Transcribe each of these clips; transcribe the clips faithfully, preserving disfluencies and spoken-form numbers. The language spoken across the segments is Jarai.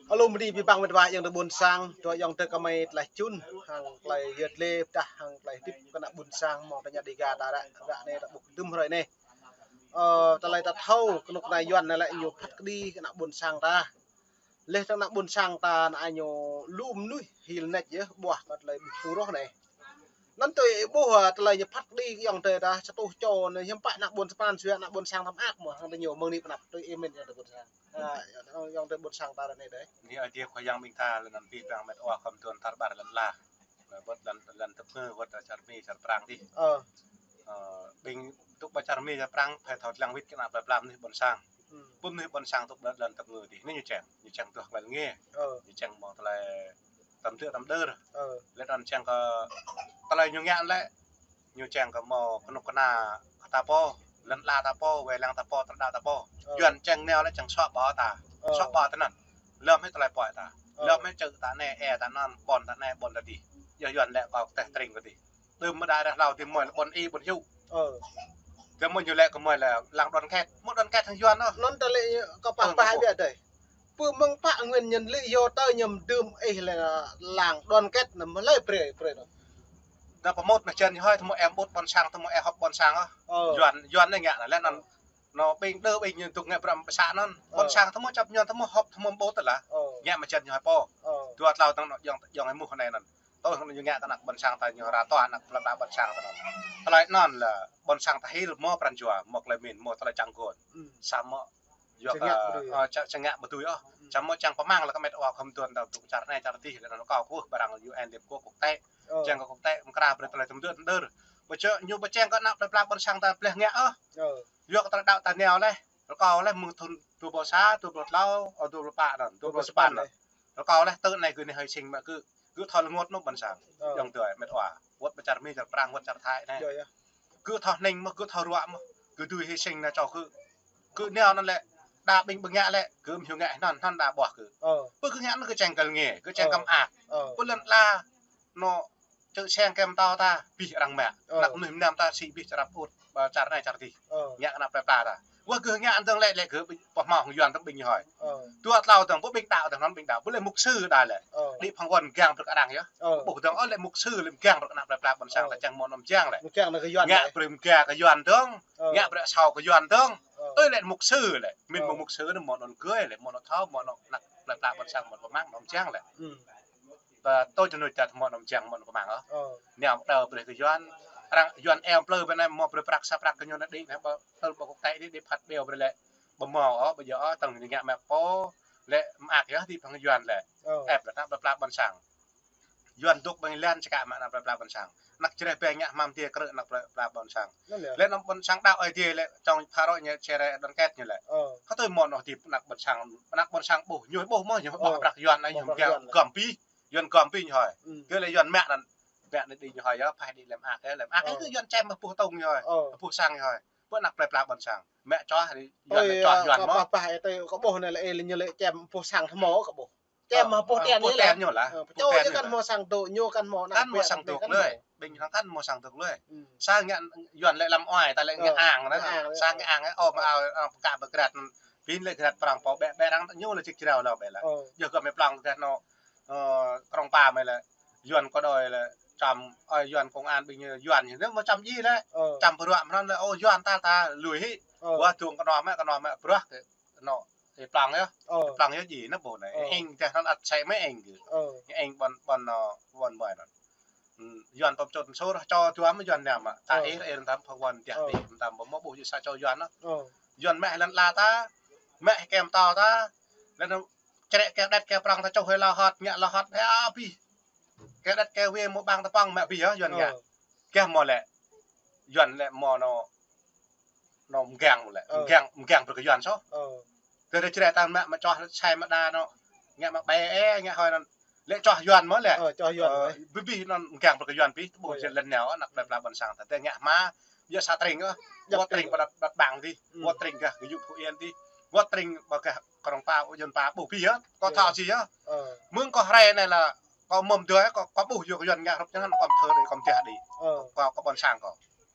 Alo, mơ̆ng đĭ ƀing met wa ayŏng adơi ƀôn sang, dua ayŏng adơi kơmơi tơlơi čun, hăng tơlơi yơh lĕ pơdah, hăng tơlơi hơdip kơ ană ƀôn sang, mơ̆ng tơña Dega ta ră, ră anai ta ƀuh tơm hrơi anai. Ơ, tơlơi ta thâo, kơnuk kơna Yuan anai lĕ ñu phat kơđi kơ ană ƀôn sang ta. Leh tơ̆ng ană ƀôn sang ta anai ñu lu mơnuih hil nač yơh, ƀuah kơ tơlơi ƀu pơrôh anai. Anŭn tui ih ƀuh, ơ, tơlơi ñu phat kơđi ayŏng adơi ta, sa rơtuh čô anai hiư̆m pă ană ƀôn sang, pran jua ană ƀôn sang ta mơak mơ̆, hăng tơ ñu mơ̆ng anai pơanăp tui ih mĭn ayŏng adơi ƀôn sang. Ơ, ayŏng adơi ƀôn sang ta ră anai dêh. Anai ơi adơi khua yang ƀing ta, lĕ anŭn ƀing met wa khŏm tuan tar ƀar lŏn ala. Wơ̆t lŏn, lŏn tơpơ̆ng, wơ̆t čar Mi, čar Prang dih. Ơ. Ơ, ƀing tŭk ƀơi čar Mi, čar Prang, phải thâo lăng wĭt kơ ană plơi pla mơnuih ƀôn sang. Hmm. Ƀu mơnuih ƀôn sang tŭk ƀơi lŏn tơpơ̆ng dih. Anai ñu čang, ñu čang tuh tơlơi ngă. Ơ. Ñu čang mơ̆ng tơlơi tăm tư̆ tăm đơr. Ơ. Lĕ anŭn čang kơ tơlơi ñu ngă lĕ ñu čang kơ mơ̆ng kơnuk kơna ta pô, lŏn ala ta pô, wai lăng ta pô, tơlơi đaŏ ta pô. Ơ. Yuan čang nao lĕ čang suaih ƀô̆ ta. Ơ. Suaih ƀô̆ ta anŭn. Lơ̆m hĭ tơlơi pơhiăp ta. Ơ. Lơ̆m hĭ čư̆ ta anai, ê ta anŭn, ƀôn ta anai, ƀôn ta dih. Yua Yuan lĕ kâo teh tring kơ dih. Tơm mơ̆ đa rah hlâo tơm mơ̆ lĕ ƀôn ih, ƀôn hyu. Ơ. Tơm mơ̆ ñu lĕ kơ mơ̆ lĕ làng đoàn kết. Mơ̆ đoàn kết hăng Yuan ôh. Anŭn ta lĕ kâo pah pah ƀiă dêh. Pơ mơ̆ng pă nguyên nhân lý do tơ ñu đưm ih lĕ làng đoàn kết anŭn mơ̆ lĕ pre, pre anŭn. Đa pơmut mơ̆ čen ñu hơi, tơm mơ̆ ƀut ƀôn sang, tơm mơ̆ họp ƀôn sang ôh. Ơ. Yuan, Yuan anai ngă anŭn lĕ anŭn. Ơ. Anŭn ƀing đơ ƀing ñu tŭk ngă prăm pơsă anŭn. Ơ. Ƀôn sang tơm mơ̆ čăp Yuan, tơm mơ̆ họp, tơm mơ̆ ƀut lah. Ơ. Ngă mơ̆ čen ñu hơi pô. Ơ. Dua tlâo tơ̆ng anŭn ayŏng, ayŏng ih ƀuh anai anŭn. Tui hăng ñu ngă kơ ană ƀôn sang ta, ñu ră tuah ană plơi pla ƀôn sang ta anŭn. Tơlơi anŭn lĕ ƀôn sang ta hil mơ̆ pran jua, mơ̆ tơlơi min, mơ̆ tơlơi čang gôn. Hmm. Samơ̆ yua kơ, ơ, čang, čang ngă ƀu dưi ôh. Hmm. Samơ̆ čang pơmang lĕ kơ met wa khŏm tuan ta tŭk čar anai čar dih lĕ anŭn kâo kơkuh ƀơi arăng U N Liên Hợp Quốc quốc tế. Ơ. Čang kơ quốc tế mơ̆ng krah brơi tơlơi tơm dưn đơr. Ƀu čang, ñu ƀu čang kơ ană plơi pla ƀôn sang ta pleh ngă ôh. Ơ. Yua kơ tơlơi đaŏ ta nao leh. Rơkâo leh mơ̆ng thŭn dua rơbâo sa, dua rơbâo tlâo, ơ, dua rơbâo pă anŭn, dua rơbâo sapăn anŭn. Rơkâo leh tơ anai gơ̆ anai hơi sing mă gơ̆, gơ̆ thâo lơngot anŭn ƀôn sang. Ơ. Ayŏng adơi met wa, wơ̆t ƀơi čar Mi, čar Prang, wơ̆t čar Thái anai. Yơh, yơh. Gơ̆ thâo hnĭng mơ̆, gơ̆ thâo ruă mơ̆, gơ̆ dưi hy sinh nao čô gơ̆. Gơ̆ nao anŭn lĕ, đa ƀing ƀing ngă lĕ, gơ̆ mơ̆ hyu ngă anŭn, anŭn đa ƀuah gơ̆. Ơ. Pơ gơ̆ ngă anŭn gơ̆ čang kơ lĕ ngă, gơ̆ čang kơ mơak. Ơ. Pơ lŏn ala, anŭn čư̆ seng kem tâo ta, abih arăng mă. Ơ. Ană mơnuih mơnam ta sĭ abih čar ƀut, ƀơi čar anai čar dih. Ơ. Ngă kơ ană plơi pla ta. Wơ̆t gơ̆ ngă dơ̆ng lĕ, lĕ gơ̆ ƀing pơhmâo hăng Yuan tơ̆ng ƀing ñu hơi. Ơ. Dua tlâo tơ̆ng, ƀu ƀing đaŏ tơ̆ng anŭn ƀing đaŏ, ƀu lĕ mục sư đa lĕ. Ơ. Đĭ phang Yuan mgang brơi kơ arăng yơh. Ơ. Ƀuh tơ̆ng ôh lĕ mục sư lĕ mgang brơi kơ ană plơi pla ƀôn sang, ơ, ta čang mơ̆ anŭn mơ̆ jang lĕ. Mơ̆ jang anŭn kơ Yuan ngă lĕ. Brơi mgang kơ Yuan tơ̆ng, ơ, ngă brơi asâo kơ Yuan tơ̆ng. Ơ. Ơi lĕ mục sư lĕ. Min, ơ, mơ̆ mục sư anŭn mơ̆ anŭn gơ̆ lĕ, mơ̆ anŭn thâo, mơ̆ anŭn ană plơi pla ƀôn sang mơ̆ anŭn pơmang, mơ̆ anŭn mơ̆ jang lĕ. Hmm. Ta tui čơnuč ta mơ̆ anŭn mơ̆ jang, mơ̆ anŭn pơmang ôh. Ơ. Nao đaŏ brơi kơ Yuan. Arăng Yuan eo plư ƀơi anai mơ̆ brơi prăk sa prăk kơ ñu anai đĭ anai ƀơi tơl ƀơi quốc tế đĭ, đĭ phat ƀiă brơi lĕ. Ƀu hmâo ôh, ƀu djơ̆ ôh, tơ̆ng ñu ngă mă pô, lĕ mơak yơh đĭ phang Yuan lĕ. Ơ. Ĕp lĕ ană plơi pla ƀôn sang. Yuan dŏ ƀơi lŏn čơkă mă ană plơi pla ƀôn sang. Ană Jrai ƀe ngă hmam dih krư̆ ană plơi pla ƀôn sang. Anŭn lĕ. Lĕ ană ƀôn sang đaŏ Ơi Adai lĕ, čong phara ñu čơrai đoàn kết ñu lĕ. Ơ. Hơtơi mơ̆ anŭn hơdip ană ƀôn sang, ană ƀôn sang ƀuh, ñu ƀuh mơ̆, ñu ƀuh, ơ, prăk Yuan anai, ƀuh ñu prăk mgang Yuan anai. Gơ̆m abih, Yuan gơ̆m abih ñu hơi. Hmm. Kơ lĕ Yuan mă anŭn, mă anai đĭ ñu hơi yơh, pah đĭ lĕ mơak yơh, lĕ mơak yơh, ơ, kơ Yuan čem mă boh tông ñu hơi. Ơ. Boh sang ñu hơi. Ƀơi ană plơi pla ƀôn sang. Mă čoh đĭ, Yuan, ơ, mă čoh, ơ, Yuan kâo mơ̆. Pah pah, ơ, tơ kâo ƀuh anai lĕ, ơ, lĕ ñu lĕ čem boh sang hmâo kâo ƀuh. Čem, ơ, mă boh, ơ, ten boh ñu ten lĕ. Ñu lah. Ơ, boh čô ten ñu ñu kăn hmâo sang dŏ, ñu kăn hmâo ană, kăn hmâo sang dŏ lơi. Ƀing ñu kăn hmâo sang dŏ lơi. Hmm. Sang ngă Yuan lĕ lăm oi, ta lĕ ngă, ơ, ang anai. Ngă ang, sang ngă ang, ơ, mă, ơ, ao, ơ, pơkă ƀơi grăt. Pin lĕ grăt Prang pô ƀĕ, ƀĕ arăng ñu lĕ čik jrao lŏ ƀĕ lah. Ơ. Yơh gơ̆ mă plang grăt anŭn, ơ, Krông Pa mă lĕ. Yuan kơ đôi lĕ čăm, ơ, Yuan công an ƀing ñu Yuan ñu, anŭn mă čăm djai lĕ. Ơ. Čăm bruă mơ̆n lĕ, ơ, Yuan ta, ta lui hĭ. Ơ. Wơ̆t dŏ kơ anŭn mă, kơ anŭn mă bruă kơ anŭn, ơ, plang yơh. Ơ. Plang yơh djai anŭn ƀuh anai. Ơ. Eng teh anŭn ăt sĕ mă eng gơ̆. Ơ. Eng ƀôn, ƀôn, ơ, ƀôn ƀai anŭn. Hmm, Yuan tŏm čut sôr, čô dua mă Yuan nao mă. Ta, ơ, êr, êr tam phak wan tiah, ơ, đĭ, tam ƀu mă ƀuh djai sa čô Yuan anŭn. Ơ. Yuan mă lŏn ala ta, mă kem tâo ta, lĕ anŭn črĕ kơ đĕt kơ prŏng ta čuh hơi lŏ hŏt, ngă lŏ hŏt, hơi abih. Kơ đĕt kơ wê mơ̆ ƀang ta pŏng mă abih yơh, Yuan ngă. Ơ. Kơ mơ̆ lĕ, Yuan lĕ mơ̆ anŭn, anŭn mơgang lĕ. Ơ. Mơgang, mơgang brơi kơ Yuan soh. Ơ. Tơdah črĕ ta mă, mă čoh sai mă đa anŭn. Ngă mă ƀĕ, ơ, ngă hơi anŭn. Lĕ čoh Yuan mơ̆ lĕ. Ơ, čoh Yuan, ơ, mơ̆. Bih bih anŭn mơgang brơi kơ Yuan bih, tơƀuh, ơ, jơlan nao, ană plơi pla ƀôn sang. Tơdah ngă hmua, yua sa tring, ơ. Djăp ƀu tring, tring pơ đăt, đăt ƀang dih. Hmm. Ƀu tring gah gơyut Phú Yên dih. Ƀu tring ƀơi gah Krông Pa, Yuan Pa, ƀuh bih yơh. Kâo, ơ, thâo sĭ yơh. Ơ. Mơ̆ng kâo hrơi anai lah, kâo mơ̆m dua, kâo, kâo ƀuh yua kơ Yuan ngă hrup anŭn, kâo thơ đĭ, kâo mơtiah đĭ. Ơ. Kâo, kâo ƀôn sang kâo.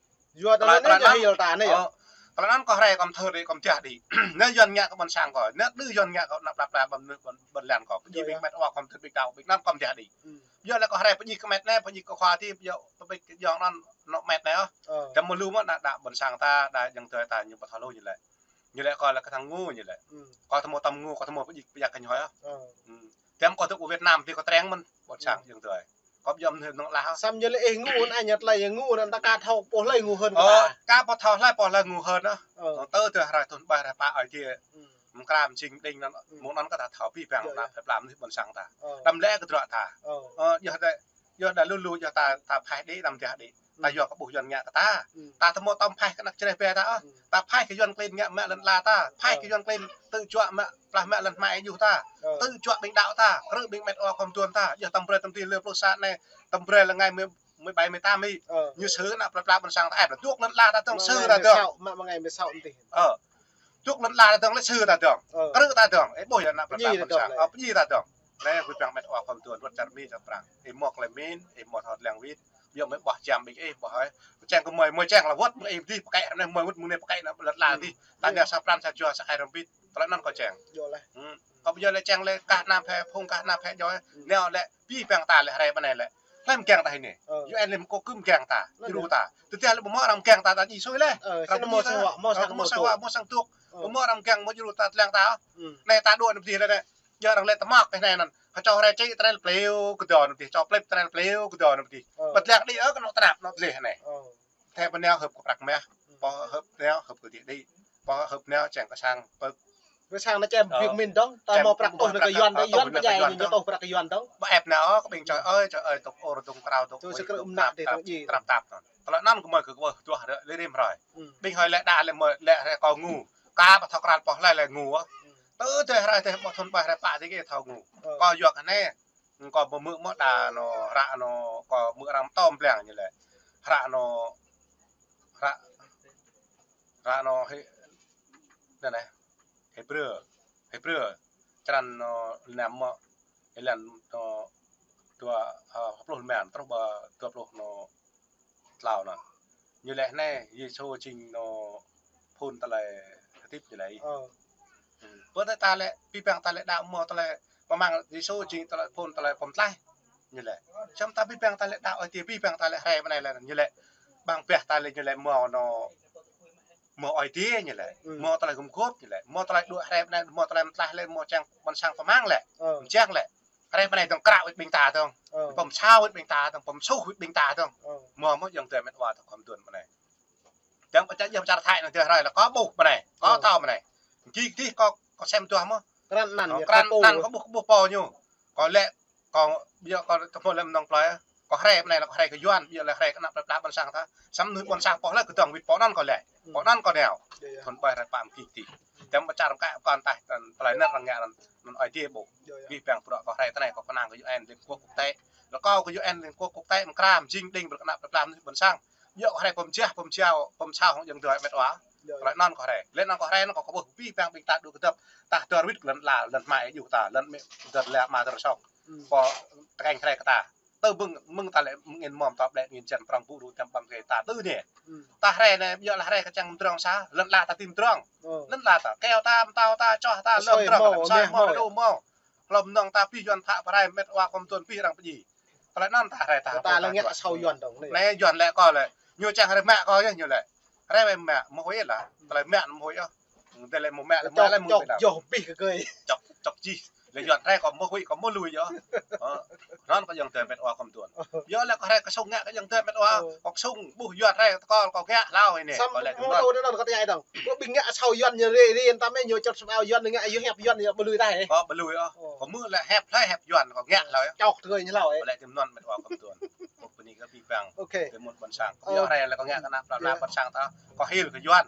Yua tơlơi, tơlơi anŭn anŭn, jahil ta anai yơh. Ơ, Tơlơi anŭn kâo rai kâo thơ đĭ, kâo mơtiah đĭ. Anai Yuan ngă kơ ƀôn sang kâo, anai đưm Yuan ngă kơ ană plă plă ƀôn, ƀôn, ƀôn lan kâo. Pơjing ƀing met wa kâo thơ ƀing đaŏ, ƀing anŭn kâo mơtiah đĭ. Yua lĕ kâo rai pơjing kơ met anai, pơjing kơ khua ti, yua pơjing kơ yŏng anŭn, anŏ met anai ôh. Tơma lu mơ̆ đa, đa ƀôn sang ta, đa ayŏng adơi ta ñu ƀu thâo lu ñu lĕ. Ñu lĕ kâo lĕ kơ thâo ngu ñu lĕ. Kâo tơma tơm ngu, kâo tơma pơjing pơjing kơ ñu ôh. Tơma kâo tŭ pơ Việt Nam ti kâo treng mơ̆n, ƀôn sang ayŏng adơi. Kâo ƀu djơ̆ mơnuih nŏng lah. Samơ̆ ñu lĕ ih ngu, anai ñu tơlơi ngu, anŭn ta ka thâo pô hlơi ngu hơn kơ ta. Ơ, ka ƀu thâo hlơi pô hlơi ngu hơn ôh. Tơ tơ rai thun ƀai rai pă ai tiê. Mơ̆ng kram jing đing anŭn, mơ̆ng anŭn kơ ta thâo pĭ păng ană plă plă mơnuih ƀôn sang ta. Đăm lĕ kơ drŏ ta. Ơ, yua đa, yua đa lu lu yua ta, ta phaih đĭ, đăm mơtiah đĭ. Ta yua kơ ƀuh Yuan ngă kơ ta. Ta tơma tơm phaih kơ ană čơreh ƀe ta ôh. Ta phaih kơ Yuan klin ngă mă lŏn ala ta. Phaih kơ Yuan klin tŭ juă mă, plah mă lŏn hmai juh ta. Tŭ juă ƀing đaŏ ta, krư̆ ƀing met wa khua mơduôn ta. Yua tơm brơi tơm tih lơ pluh sa anai, tơm brơi lơ ngày mười, mười bảy, mười tám ih. Ñu sư ană plă plă ƀôn sang ta ĕp, dŏ lŏn ala ta dơ̆ng sư ta dơ̆ng. Mă, mă ngày mười sáu tih. Ơ. Dŏ lŏn ala ta dơ̆ng lĕ sư ta dơ̆ng. Krư̆ ta dơ̆ng. Ih ƀuh yơh ană plă plă ƀôn sang. Ơ, pơjing ta dơ̆ng. Anai kơ ƀing met wa khua mơduôn, wơ̆t čar Mi čar Prang. Ih mơ̆ klei min, ih mơ̆ thâo lăng wĭt. Yua mơi ƀuh čăm ƀing ih, ƀuh hơi. Čang kơ mơi, mơi čang lă wơ̆t, mơi ih dih pơkĕ, anai mơi wơ̆t mơ̆ng anai pơkĕ ană lŏn ala dih. Ta nao sa pran sa jua sa ai rơmbit. Tơlơi anŭn kâo čang. Kâo ƀu djơ̆ lĕ čang lĕ kah ană phe, phung kah ană phe joi. Nao lĕ pĭ păng ta lĕ rai ƀơi anai lĕ. Hlơi mơgang ta hĭ anai. Yuan lĕ mơ̆ kơ mơgang ta. Djru ta. Tơdah lĕ ƀu mơ̆ arăng mơgang ta, ta djai sui lĕ. Arăng mơ̆ sang dŏ, mơ̆ sang dŏ. Ƀu mơ̆ arăng mơgang mơ̆ djru ta tơlang ta. Anai ta dŏ anŭn dih lĕ anai. Yua arăng lĕ tơmăk kơ anai anŭn. Hơčŏ rai čĭ tơlơi pleo kơ dŏ anŭn dih. Hơčŏ plĕp tơlơi pleo kơ dŏ anŭn dih. Ƀơi tơlang đĭ ơ kơ anŏ tơnap anŏ dleh anai. Tơdah pơ nao hơ̆p kơ prăk mah. Pô hơ̆p nao hơ̆p kơ dih đĭ. Pô hơ̆p nao čang kơ sang pơ̆k. Kơ sang anai čang ƀing min dơ̆ng. Ta hmâo prăk tŏh nao kơ Yuan dơ̆ng, Yuan pơdjai ñu tŏh prăk kơ Yuan dơ̆ng. Ƀu ĕp nao ơ kơ ƀing čơi ơi, čơi ơi, tŏk ôr dơ̆ng krao dŏ. Tui sa krư̆ mơnă dih tŏng ji. Trap tap anŭn. Tơlơi anŭn kơ mơi kơ kơ tuah ră lĕ rĭm hrơi. Ƀing hơi lĕ đa lĕ mơi lĕ hrơi kâo ngu. Ka ƀu thâo krăn pô hlơi lĕ ngu ôh. Tơ tơ hrơi tơ ƀu thun ƀai hrơi pă tih kơ thâo ngu. Kâo yua kơ anai. Kâo ƀu mơ̆ mơ̆ đa anŏ hră anŏ, kâo mơ̆ arăng tŏm blang ñu lĕ. Hră anŏ, hră, hră anŏ Hê-, anai anai. Hêbrơ, Hêbrơ. Črăn anŏ năm mơ̆, êlan anŏ dua, ơ, pluh lơman, truh pơ dua pluh anŏ tlâo anŭn. Ñu lĕ anai, Yêsu jing anŏ phŭn tơlơi hơdip ñu lĕ. Ơ. Ƀơi ta lĕ, pĭ păng ta lĕ đaŏ mơ̆ tơlơi pơmang Yêsu jing tơlơi phŭn tơlơi pơmtlaih ñu lĕ. Samơ̆ ta pĭ păng ta lĕ đaŏ Ơi Adai, pĭ păng ta lĕ hrơi pơ anai lĕ ñu lĕ. Ƀăng ƀĕ ta lĕ ñu lĕ mơ̆ anŏ, mơ̆ Ơi Adai ñu lĕ. Mơ̆ tơlơi gum gôp ñu lĕ. Mơ̆ tơlơi đuaĭ hrơi pơ anai, mơ̆ tơlơi pơmtlaih lĕ mơ̆ čang ƀôn sang pơmang lĕ. Ơ. Mơ̆ čang lĕ. Hrơi pơ anai dơ̆ng krao wĭt ƀing ta dơ̆ng. Ơ. Pơmsao wĭt ƀing ta dơ̆ng, pơmsuh wĭt ƀing ta dơ̆ng. Ơ. Mơ̆ mơ̆ ayŏng adơi met wa tŏ khŏm tuan pơ anai. Dơ̆ng pơčah yơh čar Thái anŭn dih hrơi lĕ kâo ƀuh pơ anai. Kâo thâo pơ anai. Gih dih kâo, kâo sem tuah mơ̆. Krăn anăn kâo ƀuh, kâo ƀuh pô ñu. Kâo lĕ, kâo ƀiă kâo tơpul lĕ mơnơ̆ng plơi. Kâo hrơi pơ anai lĕ kâo hrơi kơ Yuan, ƀiă lĕ hrơi kơ ană plơi pla ƀôn sang ta. Samơ̆ mơnuih ƀôn sang pô hlơi kơdơ̆ng wĭt pô anŭn kâo lĕ. Pô anŭn kâo nao. Thun ƀai hrơi pă mơ̆ gih dih. Dơ̆ng pơčah rơkâo kâo tah, tơlơi anŭn arăng ngă anŭn, anŭn Ơi Adai ƀuh. Gih păng bruă kâo hrơi tơ anai kâo kơnang kơ U N Liên Quốc quốc tế. Lĕ kâo kơ U N Liên Quốc quốc tế mơ̆ng kram jing đing brơi kơ ană plơi pla mơnuih ƀôn sang. Yua kâo hrơi pơmjah, pơmjao, pơmsao hăng ayŏng adơi met wa. Tơlơi anŭn kâo hrơi. Lĕ anŭn kâo hrơi anŭn kâo, kâo ƀuh pĭ păng ƀing ta dŏ kơdŏp. Tah dơ̆r wĭt lŏn ala, lŏn hmai juh ta, lŏn mĕ dơ̆r la ma dơ̆r sŏk. Pô tơkeng hrơi kơ ta. Tơ ƀing, ƀing ta lĕ ƀing in mơ̆m ta ƀlĕ ƀing in čan prong ƀu dŏ tơm ƀăm kơ ta tơ anai. Ta hrơi anai, ƀiă lĕ hrơi kơ čang mơdrŏng sa, lŏn ala ta ƀu mơdrŏng. Lŏn ala ta, keo ta, mơtao ta, čoh ta, lŏn mơdrŏng ta, sa mơ̆ ta dŏ mơ̆. Hlŏm nŏng ta pĭ Yuan pha pơrai met wa khŏm tuan pĭ arăng pơjing. Tơlơi anŭn ta hrơi ta. Ta lĕ ngă asâo Yuan dơ̆ng lĕ. Anai Yuan lĕ kâo lĕ. Ñu čang hrơi mă kâo yơh ñu lĕ. Hrơi mă mơ̆ huĭ lah. Tơlơi mă mơ̆ huĭ yơh. Tơlơi mơ̆ mă lĕ mă lĕ mơ̆. Čŏk, čŏk jih. Lĕ Yuan hrơi kâo mơ̆ huĭ kâo mơ̆ lui yơh. Anŭn kâo ayŏng adơi met wa khŏm tuan. Yua lĕ kâo hrơi kâo sung ngă kơ ayŏng adơi met wa. Kâo sung ƀuh Yuan hrơi kâo, kâo ngă hlâo anai. Kâo lĕ tơm anŭn. Kâo tơña dơ̆ng. Kâo ƀing ngă asâo Yuan ñu ri, ri tăm ñu čŏt sơmao Yuan ngă yua hiăp Yuan ñu ƀu lui tah. Kâo ƀu lui ôh. Kâo mơ̆ lĕ hiăp hlơi hiăp Yuan kâo ngă hlâo. Čŏk tơgơi ñu hlâo. Kâo lĕ tơm anŭn met wa khŏm tuan. Kâo bơni kơ pĭ păng. Tơmŭt ƀôn sang. Yua hrơi lĕ kâo ngă kơ ană plơi pla ƀôn sang ta. Kâo hil kơ Yuan.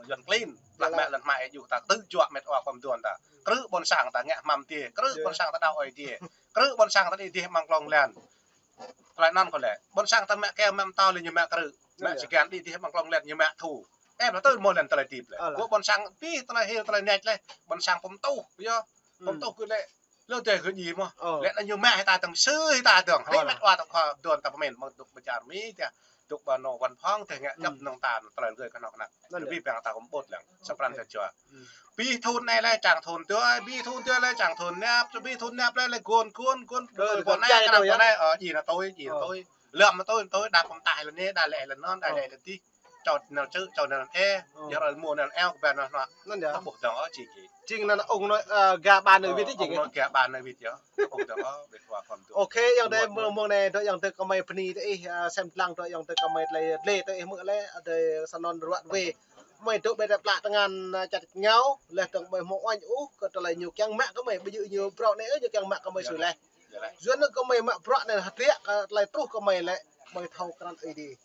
Yuan klin. Plah mă lŏn hmai juh ta tơ juă met wa khŏm tuan ta. Krư̆ ƀôn sang ta ngă hmam dih. Krư̆ ƀôn sang ta đaŏ Ơi Adai. Krư̆ ƀôn sang ta đĭ dih amăng klŏng lan. Tơlơi anŭn kâo lĕ. Ƀôn sang ta mă keo mă mơtâo lĕ ñu mă krư̆. Mă čơgăn đĭ dih amăng klŏng lan ñu mă thu. Ơ, lă tơ mơ̆ lan tơlơi hơdip lĕ. Kơ ƀôn sang pĭ tơlơi hil tơlơi net lĕ. Ƀôn sang pơm tuh, yơh. Pơm tuh kơ lĕ. Lơ tơ kơ djai mơ̆. Lĕ anŭn ñu mă hĭ ta dơ̆ng, sư hĭ ta dơ̆ng. Lĕ met wa ta khŏm tuan ta pơmĭn mơ̆ dŏ pơ čar Mi tah. Dŏ ƀơi anŭn wăn phŏng tơl ngă djŏp nŏng ta tơlơi gơi kơnơ̆ng kơnơ̆ng. Anŭn yơh. Ƀing ta kơ ƀuh lăng. Sa pran sa jua. Pi thŭn anai lĕ čang thŭn tui, pi thŭn tui lĕ čang thŭn ñăp, pi thŭn ñăp lĕ, lĕ gun, gun, gun. Ơ, ƀôn anai, kơnơ̆ng ƀôn anai, ơ, ji na tui, ji na tui. Lơ̆m tui, tui, đa pơm taih lĕ anai, đa lĕ lĕ anŭn, đa lĕ lĕ tih. Čô nao čư̆, čô nao ê, yua rai mơ̆ nao eo kơ ƀing anŭn. Anŭn yơh. Ƀuh dong ôh, či ki. Jing anŭn ung anŭn, ơ, ga ƀan anŭn wĭt jing. Ung anŭn ga ƀan anŭn wĭt yơh. Ƀuh dong ôh, ƀuh wa khom tu. Ôkê, ayŏng adơi mơ̆ng anai, dŏ ayŏng adơi kơmơi bơni tơ ih, ơ, sem lăng dŏ ayŏng adơi kơmơi tơlơi lĕ tơ ih mơ̆ lĕ, adơi sa anŭn ruă wê. Kơmơi dŏ ƀơi tơplah tơngan, ơ, čăt ngao, leh dong ƀơi hmâo oanh ôh, kơ tơlơi ñu kiăng mă kơmơi, ƀu djơ̆ ñu brŏk anai, ơ, ñu kiăng mă kơmơi sui leh. Yua anŭn kơmơi mă brŏk anai hơdră kơ tơlơi truh kơmơi lĕ, kơmơi thâo krăn Ơi Adai.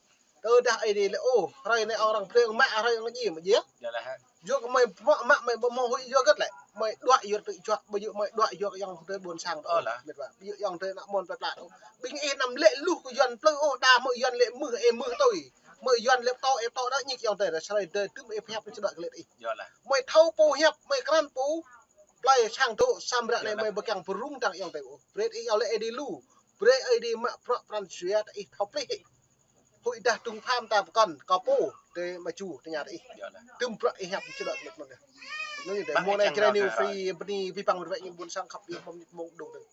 Tơdah Ơi Adai lĕ, ôh, hrơi anai arăng brơi mă, hrơi anai ñu mă djơ̆. Yua kơmơi mă, mă kơmơi ƀu hmâo huĭ yua hơget lĕ. Kơmơi đuaĭ yua tơlơi juă, ƀu djơ̆ kơmơi đuaĭ yua kơ ayŏng adơi ƀôn sang. Ơ lah. Mĕt wa, ƀu djơ̆ ayŏng adơi ană mơnuih plơi pla. Ƀing ih anăm lĕ luh kơ Yuan plơi ôh, đa mơ̆ Yuan lĕ mưh, ê mưh tui. Mơ̆ Yuan lĕ pơtô, ê pơtô đa ñik ayŏng adơi, sơrai adơi tŭm ê pơhiăp čơđuaĭ kơ lĕ ih. Yua lah. Kơmơi thâo pô hiăp, kơmơi krăn pô. Plơi sang dŏ, samơ̆ ră anai kơmơi ƀu kiăng pơrŭng tăng ayŏng adơi ôh. Brơi ih yua lĕ Ơi Adai lu. Brơi Ơi Adai mă brŏk pran jua tơ ih thâo plih ih. Huĭ dah dŭng pham ta pơkŏn, kơ pô, tơ mă ju, tơ ña tơ ih. Yua lah. Tŭm brŏk ih hiăp čơđuaĭ kơ lĕ anŭn yơh. Anŭn yơh, mơ̆ng anai Jrai News Free, bơni abih bang mĕt wa ƀôn sang khăp ih mơ̆ng mơ̆ng dŏ dong.